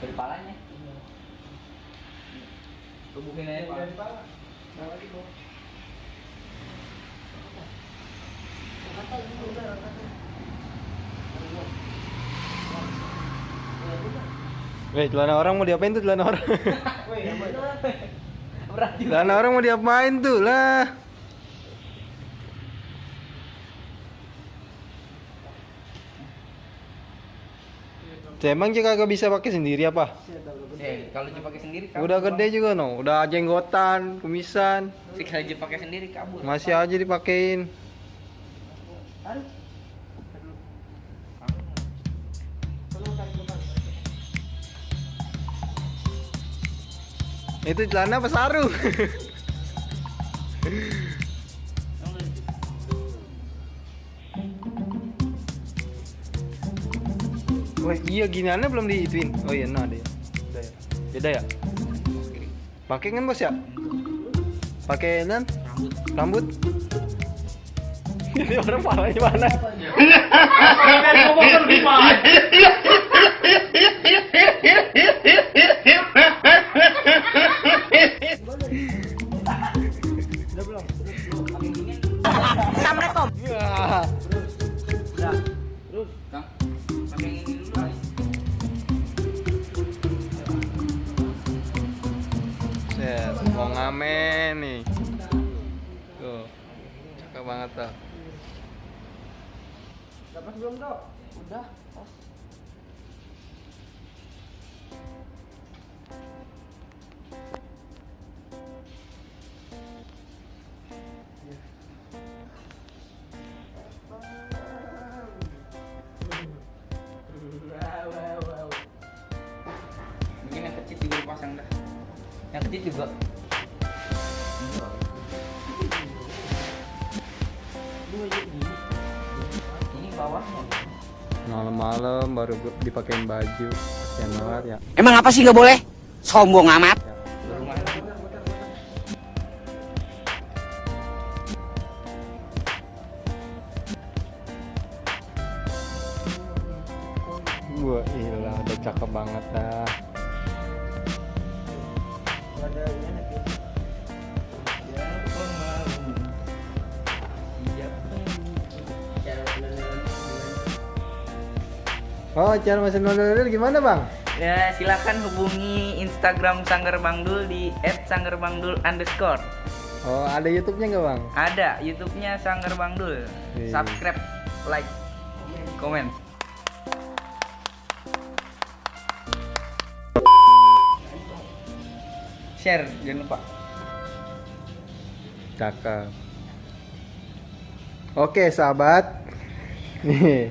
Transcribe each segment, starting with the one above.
Dari palanya. Tubuhin aja Pak. Dari pala. Bawa di bawah. Kata ini udah kata. Weh, celana orang mau diapain tuh celana orang? Woi, yang benar. Berat juga. Celana orang mau diapain tuh lah? Emang dia kagak bisa pakai sendiri apa? Kalau dia pakai sendiri kabur. Udah gede juga no, udah jenggotan, kumisan, Sih kalau dia pakai sendiri kabur. masih aja dipakein. Aduh. Itu celana apa sarung? Wah iya giniannya belum diituin. Oh iya nah ada ya. Beda ya. Pakai kan bos ya? Pakai kan? Rambut. Ini orang palanya mana? Udah belum? Assalamualaikum. Wah. Udah. Terus, Kang. Pakai yang ini dulu kali. Set, mau ngamen nih. Tuh. Cakep banget tuh. Dapat belum, Dok? Udah. Mungkin yang kecil juga dipasang dah. Yang kecil juga. Ini bawahnya. Malam-malam baru dipakein baju. Kasian banget ya. Emang apa sih nggak boleh? Sombong amat. Rumah. Wah, iyalah udah cakep banget dah. Ada ini lagi. Oh, cara mesin model gimana, Bang? Ya, silakan hubungi Instagram Sanggar Bangdul di @sanggerbangdul_. Oh, ada YouTube-nya nggak, Bang? Ada YouTube-nya Sanggar Bangdul. Wih. Subscribe, like, komen. Share, jangan lupa. Cakep. Oke, sahabat. Nih.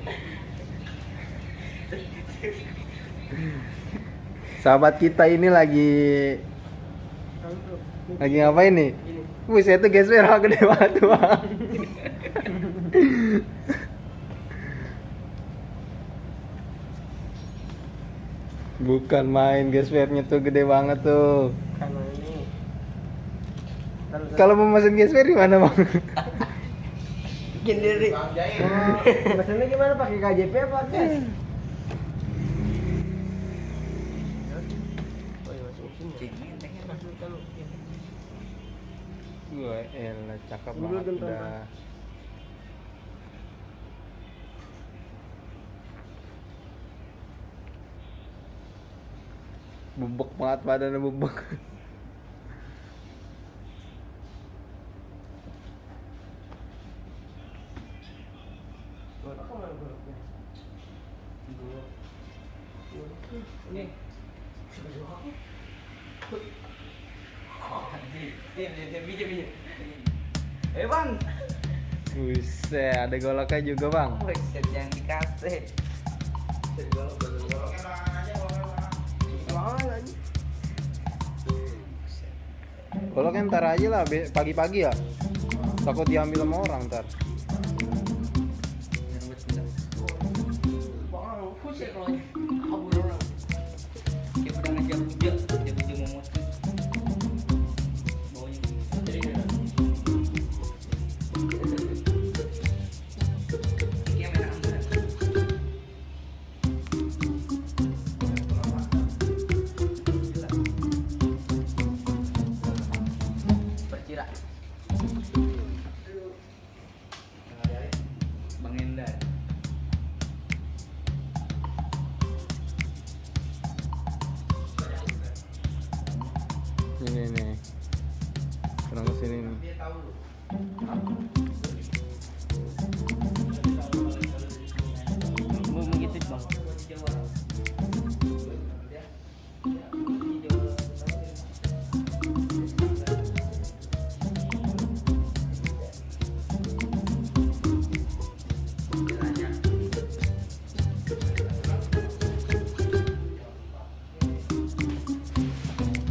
Sahabat kita ini lagi ngapain nih? Buset tuh guys, merah gede banget tuh, Bang. Bukan main, gespernya tuh gede banget tuh. Karena ini. Kalau mau mesin gesper di mana, Bang? Bikin diri. Pesannya gimana, pakai KJP apa cash? Oh iya, masukin ya. Wah, elah cakep Dulu banget dong, dah. Bubuk banget badannya bubuk. Golok mana goloknya? Golok. Ini. Bang. Buset, ada goloknya juga, Bang. Buset, yang dikasih. Mana ini? Goloknya ntar aja lah, pagi-pagi ya. Takut diambil sama orang ntar. Bang, pusing kalau kabur orang. Dia udah ngejar hujan, dia mau moti. Baunya jadi dia merah.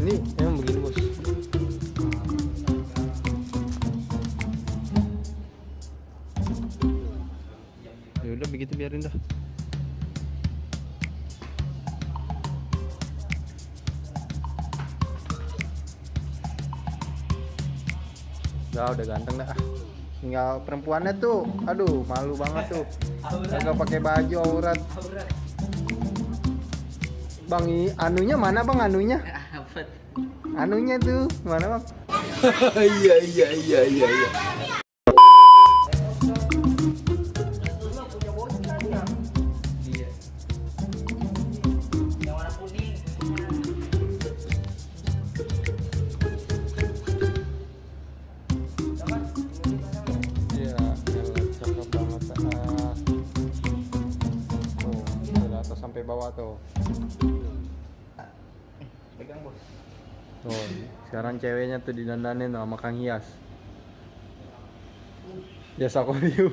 Ini emang begini bos. Ya udah begitu biarin dah. Udah ganteng dah. Tinggal perempuannya tuh, aduh malu banget tuh. Kagak pakai baju aurat. Bang, anunya mana bang anunya? Apa? Anunya tuh mana bang? Iya. Yang warna kuning. Iya, cakep banget. Tuh, dari atas sampai bawah tuh. Pegang bos. Tuh, sekarang ceweknya tuh didandanin sama Kang Hias. Jasa Korea.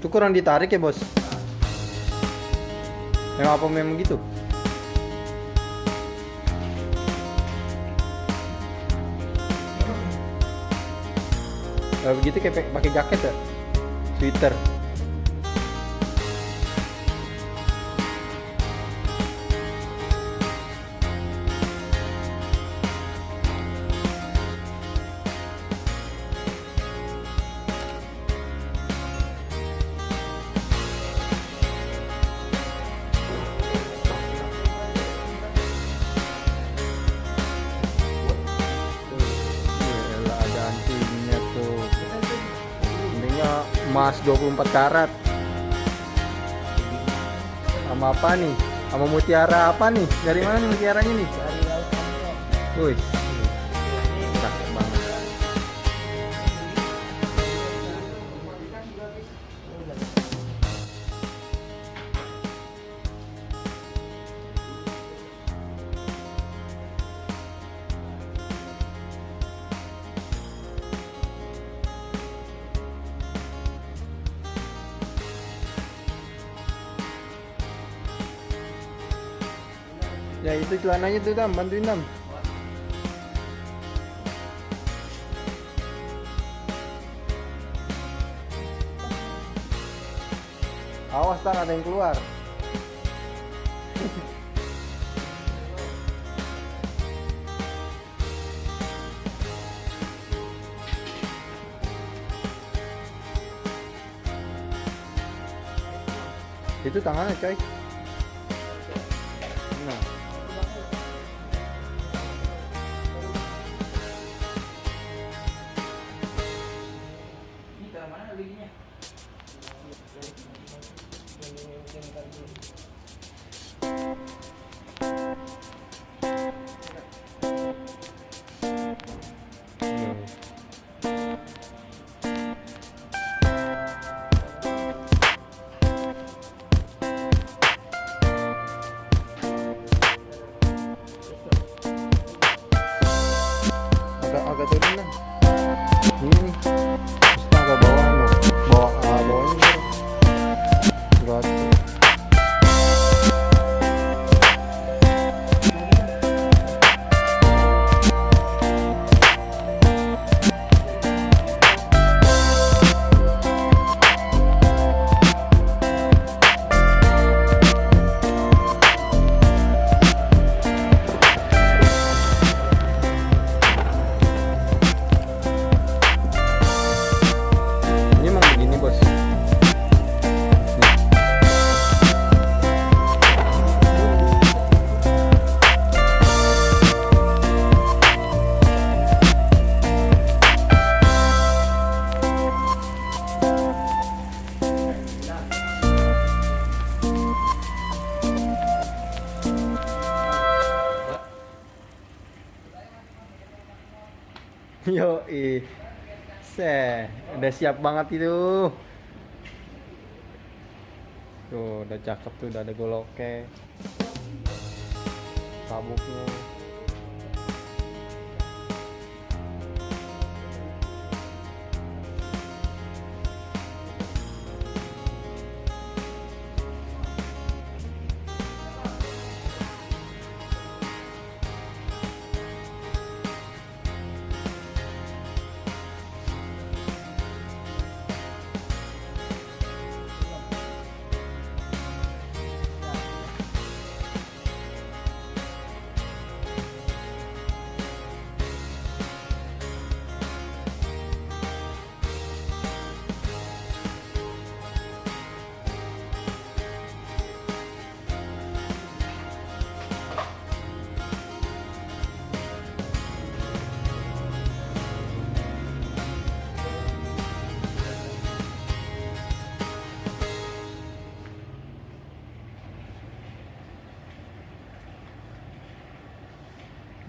Itu kurang ditarik ya bos? Yang apa memang gitu? Kalau begitu kayak pakai jaket ya? Sweater. Yaelah, ada antingnya tuh. Intinya emas 24 karat. Sama apa nih? Sama mutiara apa nih? Dari mana nih mutiaranya nih? Wih. Cakep banget. Ya itu celananya tuh Dam, bantuin Dam. Awas Tang, ada yang keluar. Itu tangannya coy. Nah. Ini ke mana linknya? Agak turun lah. Ini nih. Terus agak bawah loh. Bawahnya. Enggak. Yo, udah siap banget itu. Tuh, udah cakep tuh, udah ada goloknya. Sabuknya.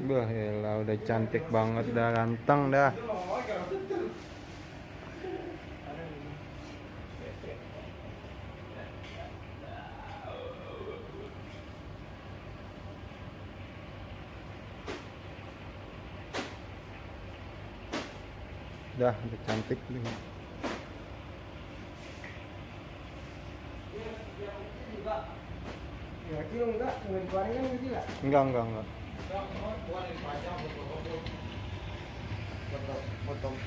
Bah, elah, udah cantik banget, dah ganteng dah. Dah, udah cantik nih. Ya, kilo enggak, dengan gorengan gitu lah. Enggak. Potong.